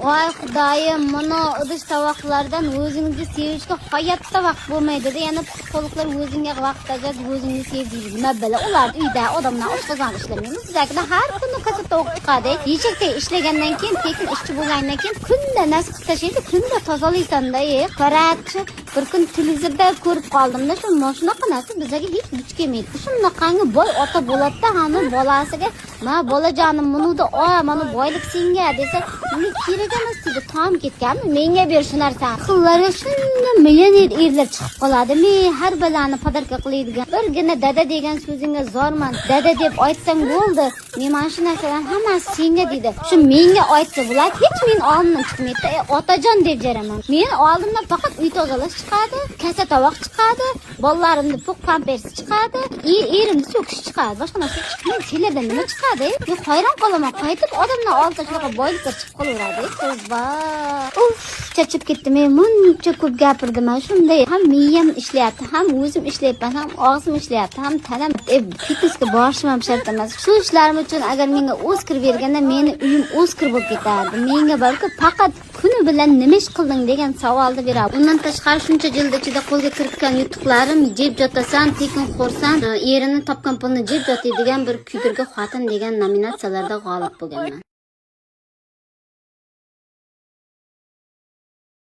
Voy Xudoyim, buni idish tovoqlardan o'zingizni sevishga hayotda vaqt bo'lmaydi. Yana psixologlar o'zingga vaqt ajrat, o'zingni sev deydi. Nima bila, ular uyda odamlar oshqozon ishlamaymiz. Bizlarkida har kuni kasa tovuq chiqadi. Eshakday ishlagandan keyin, tekin ishchi bo'lgandan keyin kunda narsa qilib tashlaydi, kunda tozalaysan-da, Qarabchi, bir kun televizorda ko'rib qoldimda, shu shunaqa narsa bizlarga hech duch kelmaydi. Shunaqangi boy ota bo'ladi-da, hani bolasiga, "Ma bolajonim, bunida o, mana boylik senga" desa, "Menga kerak emas" deydi. Tom ketganmi? Menga ber shu narsani. Xillarga shunda millioner erlar chiqib qoladi. Men har balani подарка qiladigan. Birgina dada degan so'zingga zorman. Dada deb aytsang bo'ldi. Men mana shu narsalarni hammasi senga deydi. Shu menga aytsa bular hech men oldimdan chiqmaydi. E, otajon deb jaraman. Men oldimdan faqat uy tozalash chiqadi, kasa tovoq chiqadi, bolalarimni po'q pampersi chiqadi, erimni so'kishi chiqadi. Boshqa narsa chiqmaydi. Senlardan nima chiqadi? Men hayron qolaman. Qaytib odamlar oldida shunaqa boyliklar chiqib qolaveradi. Tavba. Uf, charchab ketdim. Men muncha ko'p gapirdim. Shunday ham miyam ishlayapti, ham o'zim ishlayapman, ham og'zim ishlayapti, ham tanam. Fitnessga borishim ham shart emas. Shu ishlarim uchun agar menga Oskar berganda, meni uyim Oskar bo'lib ketardi. Menga balki faqat kuni bilan nima ish qilding degan savolni beradi. Undan tashqari shuncha yil ichida qo'lga kiritgan yutuqlarim jeb jotasan, tekin xo'rsan, erini topgan pulni jeb jotadigan bir kuydirgi xotin degan nominatsiyalarda g'olib bo'lganman.